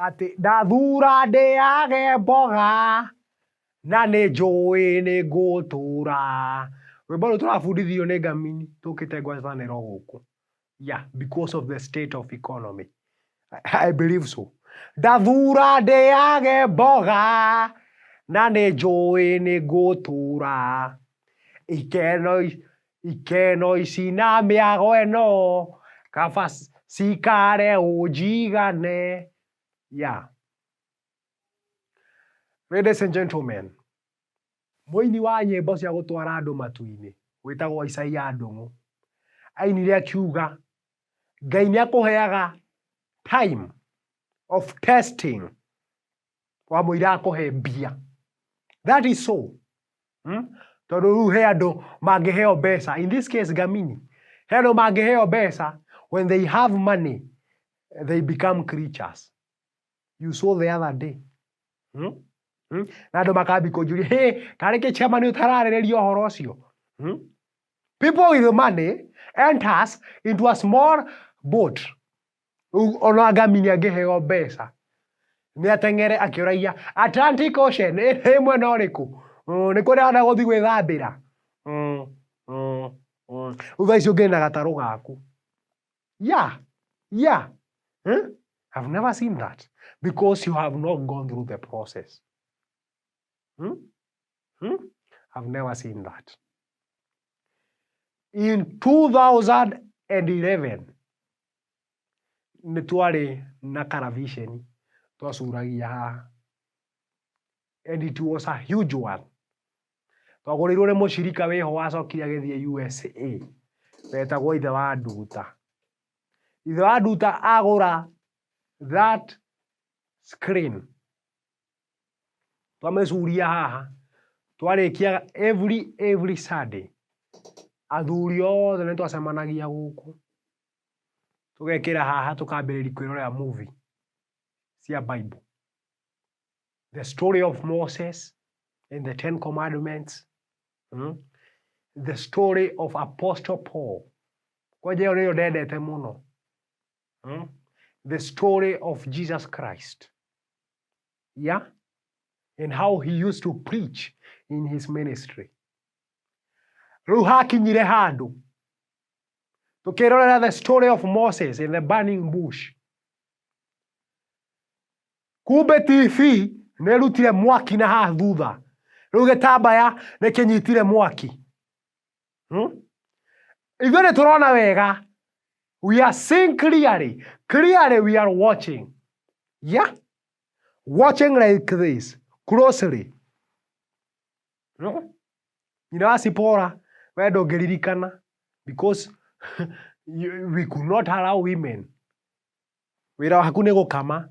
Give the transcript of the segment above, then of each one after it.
Atĩ ndathura ndĩage mboga na nĩ njũĩ nĩ ngũtũra. Rwĩmbo rũu tũrabundithirio nĩ Ngamini tũkĩte ngwatanĩro gũkũ. Yeah, because of the state of economy. I believe so. Ndathura ndĩage mboga na nĩ njũĩ nĩ ngũtũra. Ikeno ikeno ici na mĩago ĩno kaba cikare ũnjigane. Yeah. Ladies and gentlemen, mũini wa nyĩmbo cia gũtwara andũ matu-inĩ wĩtagwo Isaiah Ndung'u ainire akiuga Ngai nĩ akũheaga time of testing wamũira akũhe mbia. That is so. Tondũ rĩu he andũ mangĩheo mbeca, in this case Ngamini, he andũ mangĩheo mbeca, when they have money they become creatures. You saw the other day. Hmm? Hmm? Na andũ makambi kũnjũria, hey, tarĩ kĩ chairman ũtararĩrĩria ũhoro ũcio? Hmm? People with money enters into a small boat. Rĩu ona Ngamini angĩheo mbeca nĩ ateng'ere akĩũragia Atlantic Ocean ĩ mwena ũrĩkũ? Nĩ kũ ndĩrenda gũthiĩ gwĩthambĩra? Rĩu thaa ici ũngĩrĩ na gatarũ gaku. Yeah. Hmm? I've never seen that because you have not gone through the process. Hmm? Hmm? I've never seen that. In 2011, nĩ twarĩ na karaviceni twacuragia haha and it was a huge one. Twagũrĩirwo nĩ mũcirika wĩho wacokire agĩthiĩ USA wetagwo ithe wa Nduta. Ithe wa Nduta agũra that screen twamĩcuria haha twarĩkia every Sunday athuri othe nĩ twacemanagia gũkũ tũgekĩra haha tũkambĩrĩria kwĩrorera movie cia Bible. The story of Moses and the Ten Commandments. The story of Apostle Paul. Kwanja ĩyo nĩyo ndendete mũno. The story of Jesus Christ. Yeah? And how he used to preach in his ministry. Rĩu hakinyire handũ tũkĩrorera the story of Moses in the burning bush. Kumbe TV nĩ ĩrutire mwaki na haha thutha. Rĩu gĩtambaya nĩ kĩnyitire mwaki. Ithuĩ nĩ tũrona wega. We are seeing clearly. Clearly we are watching. Yeah? Watching like this. Closely. Nyina wa Sipora, we ndũngĩririkana because we could not allow women. Wĩra waku nĩ gũkama.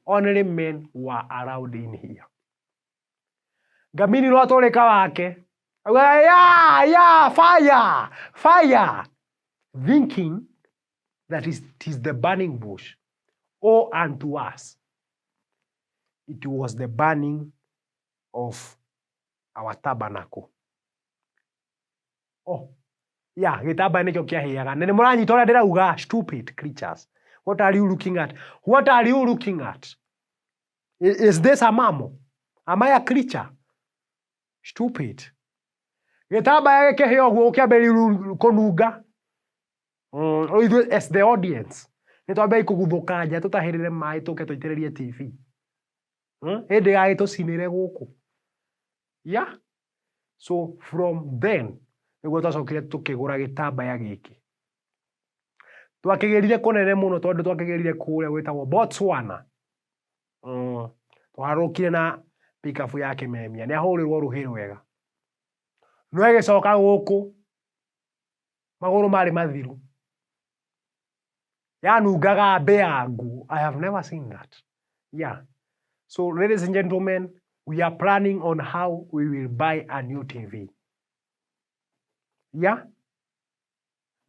Only men were allowed in here. Ngamini no atũrĩka wake. Augaga, yeah, yeah, fire, fire. Thinking that it is the burning bush. Oh, unto us. It was the burning of our tabernacle. Oh, yeah, gĩtambaya nĩkĩo kĩahĩaga. Na nĩ mũranyita ũrĩa ndĩrauga, stupid creatures. What are you looking at? What are you looking at? Is this a mammal? Am I a creature? Stupid. Gĩtambaya gĩkĩhĩa ũguo gũkĩambĩrĩria kũnunga. Rĩu ithuĩ as the audience nĩ twambĩrĩria kũguthũka nja tũtahĩrĩre maĩ tũke tũitĩrĩrie TV. Ĩndĩ gagĩtũcinĩre gũkũ. Yeah. So from then nĩguo twacokire tũkĩgũra gĩtambaya gĩkĩ. Twakĩgĩrire kũnene mũno tondũ twakĩgĩrire kũrĩa gwĩtagwo Botswana. Twaharũrũkire na pikabu ya kĩmemia. Nĩ ahũrĩrwo rũhĩ rwega. No ĩgĩcoka gũkũ magũrũ marĩ mathiru. Yanungaga mbĩa nguũ. I have never seen that. Yeah. So ladies and gentlemen, we are planning on how we will buy a new TV. Yeah?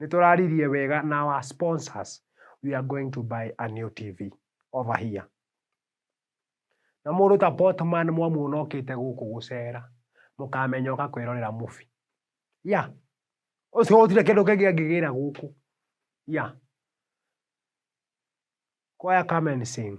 Nĩ tũraririe wega na our sponsors. We are going to buy a new TV over here. Na mũndũ ta Portman mwamuona okĩte gũkũ gũcera, mũkamenya oka kwĩrorera movie. Yeah. Ũcio gũtirĩ kĩndũ kĩngĩ angĩgĩra gũkũ. Yeah. Choir, come and sing.